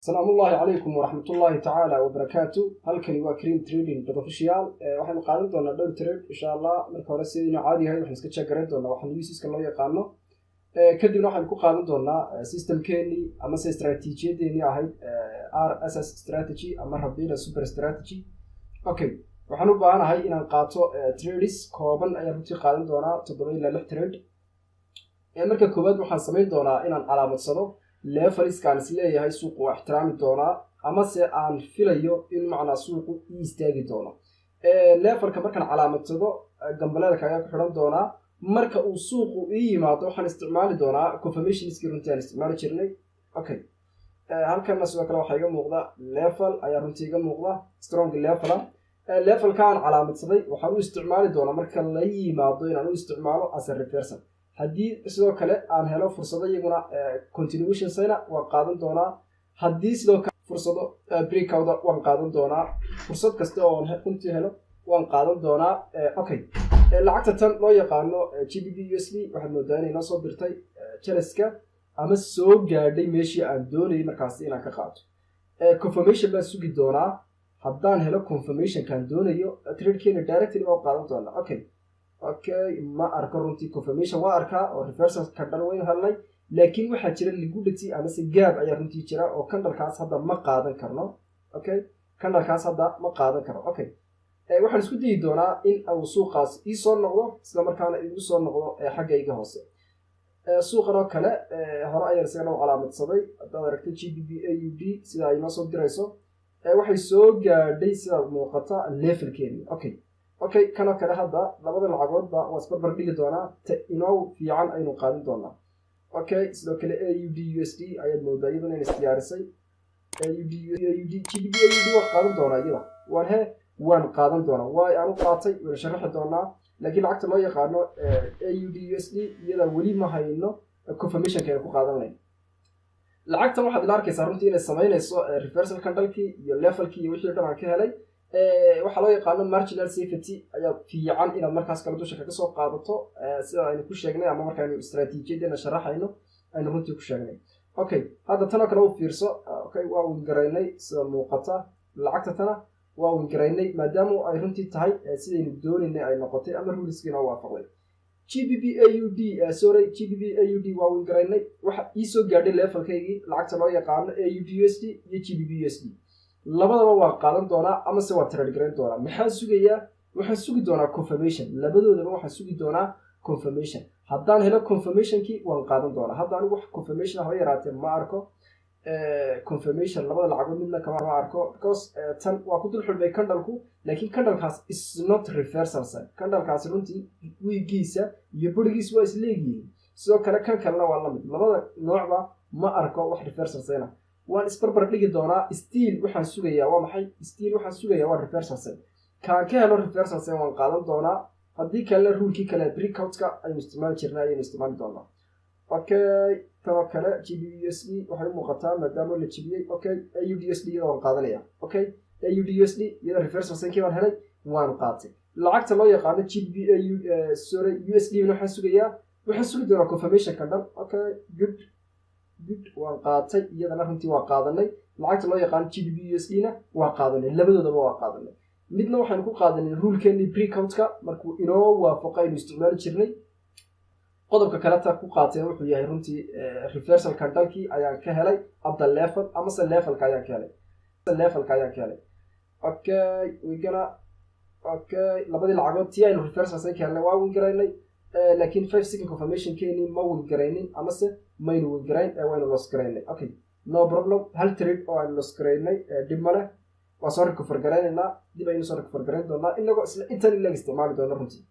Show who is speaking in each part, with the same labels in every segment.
Speaker 1: Asalaamu ullaahi calaykum waraxmatullaahi tacaala wabarakaatu. Halkani waa Cream Trading Official. Waxaynu qaadan doonaa dhowr trade, insha Allah. Marka hore, sidaynu caadi yahay, waxaan iska check garayn doonaa waxa newsiska loo yaqaano. Kadibna waxaynu ku qaadan doonaa systemkeenii amase istaraatiijiyadeenii ahayd RSS strategy ama Rabila Super Strategy. Okay, waxaan u baahanahay inaan qaato trades kooban ayaan runtii qaadan doonaa, toddoba ilaa lix trade. Marka koowaad, waxaan samayn doonaa inaan calaamadsado levelskaan is leeyahay suuqu waa ixtiraami doonaa, amase aan filayo in macnaa suuqu ii istaagi doono. Levelka markaan calaamadsado, gambaleelka ayaa ku xidhan doonaa. Marka uu suuqu ii yimaado, waxaan isticmaali doonaa confirmationskii runtii aan isticmaali jirnay. Okay, halkanna sidoo kale waxaa iga muuqda level ayaa runtii iga muuqda, strong levela. Levelka aan calaamadsaday waxaan u isticmaali doonaa marka la yimaado inaan u isticmaalo as a reversal. Haddii sidoo kale aan helo fursado iyaguna continuation signa, waan qaadan doonaa. Haddii sidoo kale fursado breakouta, waan qaadan doonaa. Fursad kasta oo runtii helo, waan qaadan doonaa. Okay, lacagta tan loo yaqaano GBP USD waxaad moodaa inay noo soo dirtay jeleska ama soo gaadhay meeshii aan doonayay markaasi inaan ka qaato. Confirmation baan sugi doonaa. Haddaan helo confirmationkaan doonayo, tradekeena directly baa u qaadan doonaa. Okay, ma arko runtii confirmation. Waa arkaa oo reversal candle waynu helnay, laakiin waxaa jira liquidity amase gap ayaa runtii jira oo candlekaas hadda ma qaadan karno. Okay, candlekaas hadda ma qaadan karno. Okay, waxaan isku dayi doonaa in uu suuqaas iisoo noqdo, isla markaana igu soo noqdo xagga iga hoose. Suuqan oo kale hore ayaan isagana u calaamadsaday. Haddaad aragto GBP AUD, sida ay noo soo dirayso, waxay soo gaadhay, sidaad muuqata, levelkeeni. Okay, kanoo kale hadda labada lacagoodba waa isbarbar dhigi doonaa, ta inoo fiican aynu qaadan doonaa. Okay, sidoo kale AUD USD ayaad moodaa iyaduna in isdiyaarisay. AUD AUD GBP AUD waan qaadan doonaa iyada, waan he waan qaadan doonaa. Waay aan u qaatay waynu sharaxi doonaa, laakiin lacagta loo yaqaano AUD USD iyada weli ma hayno confirmationka aynu ku qaadan lahayn. Lacagtan waxaad ila arkaysaa runtii inay samaynayso reversal candlekii iyo levelkii iyo wixii o dhan aan ka helay. Waxaa loo yaqaano marginal safety ayaa fiican inaad markaas kale dusha kaga soo qaadato, sida aynu ku sheegnay ama markaaynu istaraatiijiyadeena sharaxayno aynu runtii ku sheegnay. Okay, hadda tanoo kale u fiirso. Okay, waa win garaynay sida muuqata. Lacagta tana waa win garaynay, maadaama ay runtii tahay sidaynu doonaynay ay noqotay ama ruleskiina waafaqday. GBP AUD, sorry, GBP AUD waa win garaynay. Waxa iisoo gaadhay levelkaygii. Lacagta loo yaqaano AUD USD iyo GBP USD labadaba waa qaadan doonaa amase waa trade garayn doonaa. Maxaan sugayaa? Waxaan sugi doonaa confirmation. Labadoodaba waxaan sugi doonaa confirmation. Haddaan helo confirmationkii, waan qaadan doonaa. Hadda anigu wax confirmation haba yaraatee ma arko. Confirmation labada lacagood midna kama arko, because tan waa ku dul xulmay candleku, laakiin candlekaas is not reversal sign. Candlekaasi runtii wiigiisa iyo burigiisa waa isleegyihiin. Sidoo kale kan kalena waa lamid. Labada noocba ma arko wax reversal sign ah. Waan isbarbar dhigi doonaa. Still waxaan sugayaa waa maxay? Still waxaan sugayaa waa reversal sign. Kaan ka helo reversal sign, waan qaadan doonaa. Haddii kalena, rulekii kale breakoutka aynu isticmaali jirnay ayaynu isticmaali doonaa. Okay, tanoo kale GBP USD waxay u muuqataa maadaama la jibiyey. Okay, AUD USD iyada waan qaadanaya. Okay, AUD USD iyada reversal signkii baan helay, waan qaatay. Lacagta loo yaqaano GBP AU, sorry, USD na waxaan sugayaa, waxaan sugi doonaa confirmation ka dhan. Okay, good, good, waan qaatay iyadana. Runtii waa qaadanay. Lacagta loo yaqaano GBP USD na waa qaadanay. Labadoodaba waa qaadanay. Midna waxaynu ku qaadanay rulekeenii breakoutka markuu inoo waafaqo aynu isticmaali jirnay. Qodobka kaleta ku qaateen wuxuu yahay runtii reversal candlekii ayaan ka helay at the level, amase levelka ayaan ka helay, levelka ayaan ka helay. Okay, wigana okay, labadii lacagood tii aynu reversal say ka helnay waa win garaynay, laakiin 5 second confirmation keeni ma win garaynin, amase maynu win garayn ee waynu loss garaynay. Okay, no problem. Hal trade oo aynu loss garaynay dhib ma leh. Waa soo recover garaynaynaa, dib aynu soo recover garayn doonaa, inagoo isla intan ilag isticmaali doona runtii.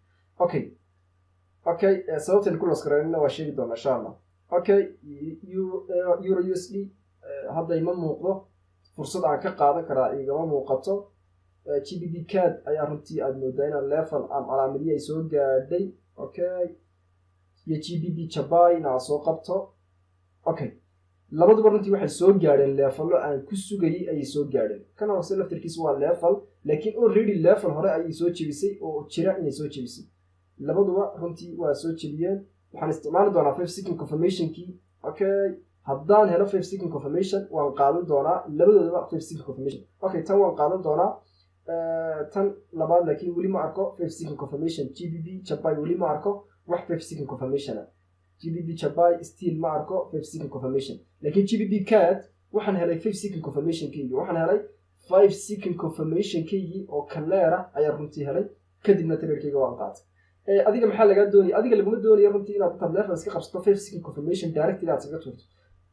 Speaker 1: Okay, sababtaynu ku loss garaynayna waa sheegi doonaa, insha Allah. Okay, euro USD hadda ima muuqdo fursad aan ka qaadan karaa, igama muuqato. GBP CAD ayaa runtii aada moodaa inaan level aan calaamadiyi ay soo gaadhay. Okay, iyo GBP JPY na soo qabto. Okay, labaduba runtii waxay soo gaadheen levelo aan ku sugayay ayay soo gaadheen. Kan hoose laftarkiisa waa level, laakiin already level hore ayay soo jebisay oo jira inay soo jebisay. Labaduba runtii waa soo jebiyeen. Waxaan isticmaali doonaa 5 second confirmationkii. Okay. Haddaan helo 5 second confirmation, waan qaadan doonaa labadoodaba 5 second confirmation. Okay, tan waan qaadan doonaa, tan labaad, laakiin weli ma arko 5 second confirmation. GBP JPY weli ma arko wax 5 second confirmation ah. GBP JPY still ma arko 5 second confirmation, laakiin GBP CAD waxaan helay 5 second confirmation-keygii. Waxaan helay 5 second confirmation-keygii oo clear ah ayaan runtii helay. Kadibna trade-keyga waan qaatay. Adiga maxaa lagaa doonaya? Adiga laguma doonayo runtii inaad intaad level iska qabsato 5 second confirmation directly aad iskaga tuurto.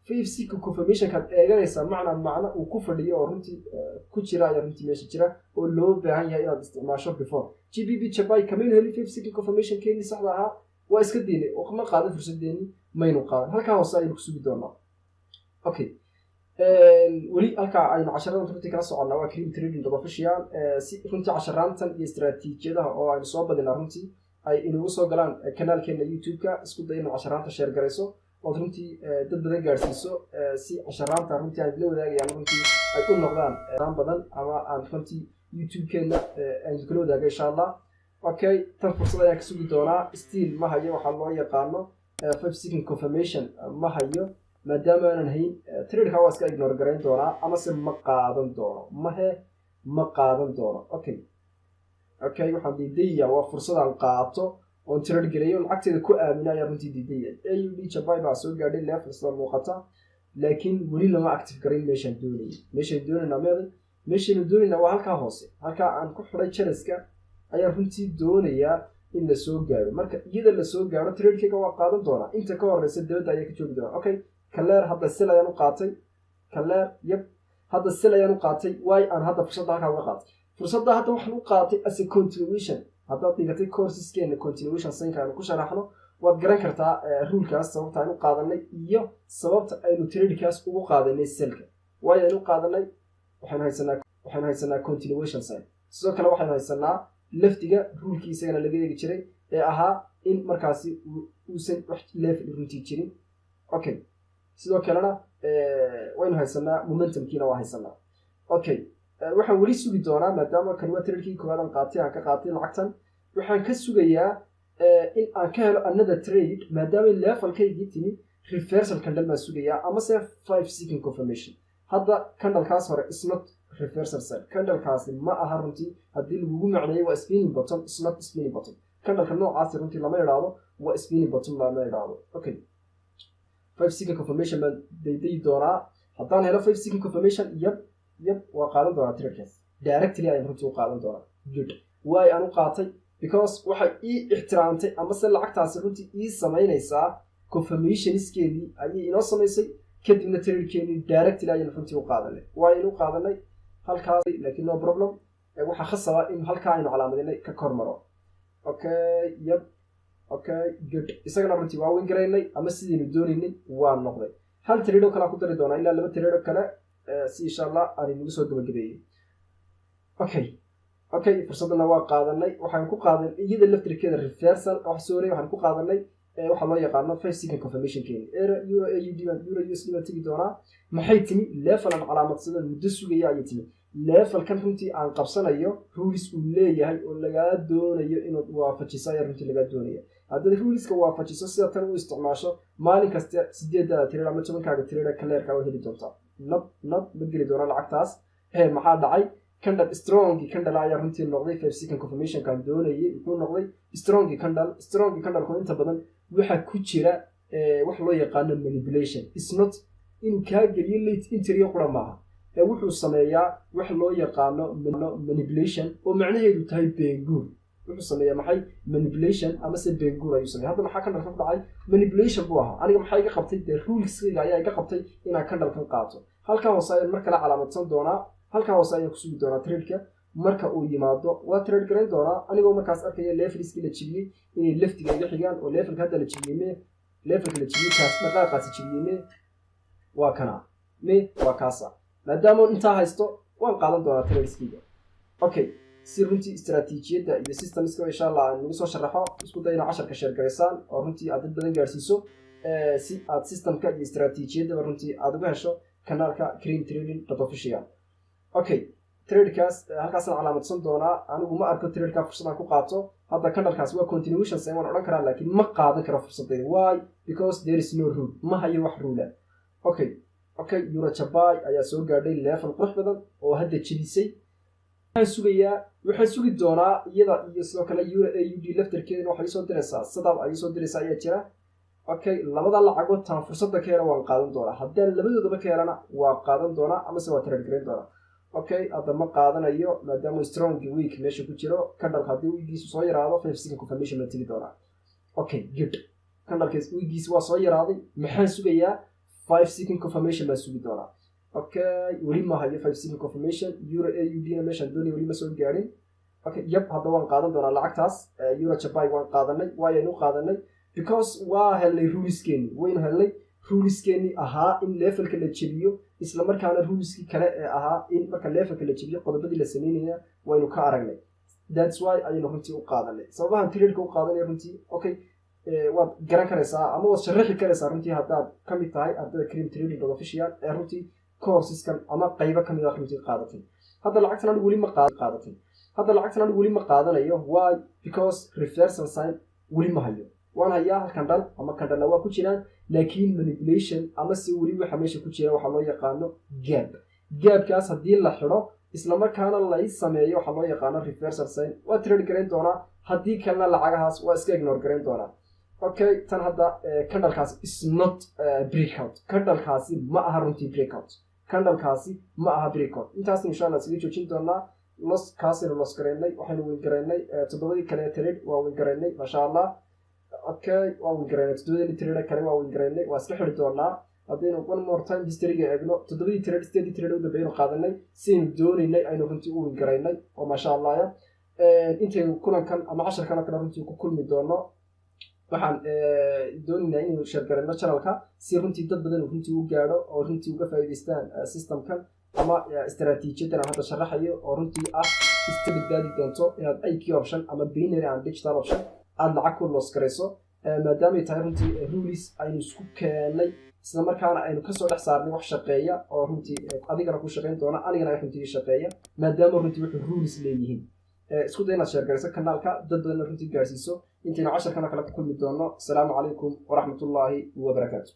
Speaker 1: 5 second confirmationkaad eeganaysaa macna uu ku fadhiyo oo runtii ku jira ayaa runtii meesha jira oo loo baahan yahay inaad isticmaasho. Before GBP JPY kamaynu helin 5 second confirmation keenii saxda ahaa, waa iska deynay oo ma qaadan fursadeeni, maynu qaadan. Halkaa hoose ayaynu ku sugi doonaa. Okay, weli halkaa aynu casharadan runtii kala soconnaa waa Cream Trading Official. Si runtii casharaantan iyo istaraatiijiyadaha oo aynu soo badinaa runtii ay inugu soo galaan kanaalkeena YouTube-ka, isku day inaad casharaanta share garayso ood runtii dad badan gaadhsiiso, si casharaanta runtii aan idila wadaagayaan runtii ay u noqdaan badan ama aan runtii YouTube-keena aynu kala wadaago, insha Allah. Okay, tan fursad ayaan ka sugi doonaa. Still ma hayo waxaa loo yaqaano 5 second confirmation, ma hayo. Maadaama aanan hayn, trade-ka waa iska ignore garayn doonaa amase ma qaadan doono, ma qaadan doono. Okay, waxaan diidaya waa fursadaan qaato oon trade gareeyo, lacagteeda ku aamina ayaa runtii diidaya. AUD JPY baa soo gaadhay level sida muuqata, laakiin weli lama active garayn meeshaan doonayay. Meeshaan doonaynaa meeday? Meeshaynu doonaynaa waa halkaa hoose, halkaa aan ku xidhay jaraska ayaan runtii doonayaa in lasoo gaadho. Marka iyada lasoo gaadho, trade-keyga waa qaadan doonaa. Inta ka horeysa dabadda ayaa ka joogi doonaa. Okay, clear, hadda sell ayaan u qaatay. Clear, yep, hadda sell ayaan u qaatay. Waay aan hadda fursadda halkaa uga qaatay? Fursadda hadda waxaan u qaatay as a continuation. Haddaad dhigatay courseskeena continuation sign-ka aynu ku sharaxno, waad garan kartaa rule-kaas, sababta aynu qaadanay iyo sababta aynu trade-kaas ugu qaadanay sell-ka. Waayo aynu qaadanay? Waxaynu haysanaa continuation sign. Sidoo kale waxaynu haysanaa laftiga rule-kii isagana laga eegi jiray ee ahaa in markaasi uusan wax level runtii jirin. Okay, sidoo kalena waynu haysanaa momentumkiina waa haysanaa. Okay, waxaan weli sugi doonaa, maadaama kan waa trade-kii koowaad aan qaatay, aan ka qaatay lacagtan, waxaan ka sugayaa in aan ka helo another trade. Maadaama levelkaygii timi, reversal candle baan sugayaa amase 5 second confirmation. Hadda candlekaas hore is not reversal sign. Candlekaasi ma aha runtii. Haddii lagugu macneeyey waa spinning bottom, is not spinning bottom. Candleka noocaasi runtii lama idhaahdo waa spinning bottom, lama idhaahdo. Okay, 5 second confirmation baan daydayi doonaa. Haddaan helo 5 second confirmation, yep, waa qaadan doonaa tradekaas. Directly ayaan runtii u qaadan doonaa. Good. Waay aan u qaatay? Because waxay ii ixtiraamtay amase lacagtaasi runtii ii samaynaysaa confirmationskeedii ayay inoo samaysay. Kadibna trade-keenii directly ayaynu runtii u qaadanay. Waaynu u qaadanay halkaas, laakiin no problem. Waxaa khasaba in halkaa aynu calaamadinay ka kor maro. Okay, yep, okay, good. Isagana runtii waa win garaynay ama sidaynu doonaynay waa noqday. Hal trade oo kale aan ku dari doonaa, ilaa laba trade oo kale, si insha Allah aan inagu soo gabagabeeyey. Okay, fursaddana waa qaadanay. Waxaan ku qaadan iyada laftirkeeda reversal wax sorry, waxaan ku qaadanay waxaa loo yaqaano 5 second confirmation keeni. Euro AUD baan, euro USD baan tegi doonaa. Maxay timi? Level aan calaamadsadan muddo sugaya ayay timi. Levelkan runtii aan qabsanayo rules uu leeyahay oo lagaa doonayo inaad waafajiso ayaa runtii lagaa doonaya. Haddaad ruleska waafajiso, sida tan u isticmaasho, maalin kasta sideedaada trade ama 10-kaaga trade clear-ka waa heli doontaa. Nab nab ma geli doona lacagtaas. Maxaa dhacay? Candle strong candle ayaa runtii noqday. 5 second confirmationkan doonayay muxuu noqday? Strong candle. Strong candleku inta badan waxaa ku jira wax loo yaqaano manipulation. Is not inuu kaa geliyo late entry qura maaha ee wuxuu sameeyaa wax loo yaqaano manipulation oo macnaheedu tahay beenguur. Wuxuu sameeyaa maxay? Manipulation amase beenguur ayuu sameeya. Hadda maxaa candlekan ku dhacay? Manipulation buu ahaa. Aniga maxaa iga qabtay? Dee ruleskayga ayaa iga qabtay inaan candlekan qaato. Halkaa hoose ayaan mar kale calaamadsan doonaa. Halkaa hoose ayaan kusugi doonaa. Trade-ka marka uu yimaado waa trade garayn doonaa, anigoo markaas arkaya levelskii la jibiyey inay leftiga iga xigaan oo levelka hadda la jibiyey me, levelka la jibiyey kaas dhaqaaqaasi jibiyey me, waa kana me, waa kaasa. Maadaama intaa haysto, waan qaadan doonaa tradeskeyga. Okay, si runtii istaraatiijiyadda iyo systemska insha Allah aan nagu soo sharaxo, isku day inaad casharka share garaysaan oo runtii aad dad badan gaadhsiiso, si aad systemka iyo istaraatiijiyaddaba runtii aad uga hesho kanaalka Cream Trading Official. Okay, tradekaas halkaasaan calaamadsan doonaa. Anigu ma arko tradeka fursadaan ku qaato. Hadda candlekaas waa continuation sign waan odhan karaa, laakiin ma qaadan karo fursadayda. Why? Because there is no rule. Ma hayo wax rule. Okay, euro JPY ayaa soo gaadhay level qurux badan oo hadda jebisay. Waxaan sugayaa, waxaan sugi doonaa iyada iyo sidoo kale euro AUD laftarkeedana waxay soo diraysaa setup ayay soo diraysaa ayaa jira. Okay, labada lacagood taan fursadda ka hela waan qaadan doonaa. Haddaan labadoodaba ka helana, waa qaadan doonaa amase waa trade garayn doonaa. Okay, hadda ma qaadanayo maadaama strong wick meesha ku jiro. Candleka haddii wickiisu soo yaraado, 5 second confirmation baan tegi doonaa. Okay, good. Candleka wickiisu waa soo yaraaday. Maxaan sugayaa? 5 second confirmation baan sugi doonaa. Okay, weli ma hayo 5 second confirmation. Euro AUD na meeshaan doonaya weli ma soo gaadhin. Okay, yep, hadda waan qaadan doonaa lacagtaas. Euro JPY waan qaadanay. Waayaynu qaadanay because waa helnay ruleskeeni, waynu helnay ruleskeeni ahaa in levelka la jebiyo, isla markaana ruleskii kale ee ahaa in marka levelka la jebiyo qodobadii la sameynaya waynu ka aragnay. That's why ayaynu runtii u qaadanay. Sababahan tradeka u qaadanaya runtii, okay, waad garan karaysaa ama waad sharaxi karaysaa runtii haddaad ka mid tahay ardayda Cream Trading Official ee runtii courseskan ama qaybo kamid a runtii qaadatay. Hadda lacagtan anigu weli ma qaadatay. Hadda lacagtan anigu weli ma qaadanayo. Why? Because reversal sign weli ma hayo. Waan hayaa hal candle ama candlena waa ku jiraan, laakiin manipulation ama se weli waxa meesha ku jira waxaa loo yaqaano gap. Gapkaas haddii la xidho, islamarkaana lay sameeyo waxaa loo yaqaano reversal sign, waa trade garayn doonaa. Haddii kalena lacagahaas waa iska ignore garayn doonaa. Okay, tan hadda candlekaasi is not breakout. Candlekaasi ma aha runtii breakout. Candlekaasi ma aha breakout. Intaas insha Allah isaga joojin doonaa. Loss kaasaynu loss garaynay, waxaynu win garaynay toddobadii kale trade waa win garaynay, maasha Allah. Okay, waa win garaynay toddobadii trade kale, waa win garaynay. Waa iska xiri doonaa. Haddaynu one more time historyga eegno, toddobadii trade, sideedii trade u dambeeyaynu qaadanay sidaynu doonaynay aynu runtii u win garaynay oo maasha Allah ya. Intaynu kulankan ama casharkan oo kale runtii ku kulmi doono, waxaan doonaynaa inaynu share garayno channelka si runtii dad badan uu runtii u gaadho oo runtii uga faa'iidaystaan systemkan ama istaraatiijiyadan aan hadda sharaxayo, oo runtii ah iska badbaadi doonto inaad IQ Option ama binary and digital option aada lacag ku loss garayso, maadaamay tahay runtii rules aynu isku keennay, isla markaana aynu kasoo dhex saarnay wax shaqeeya oo runtii adigana ku shaqayn doona, anigana runtii shaqeeya, maadaama runtii wuxuu rules leeyihiin. Isku day inaad share garayso kanaalka, dad badanna runtii gaarsiiso. Intaynu casharkana kale ku kulmi doono, asalaamu calaykum waraxmatullaahi wabarakaatu.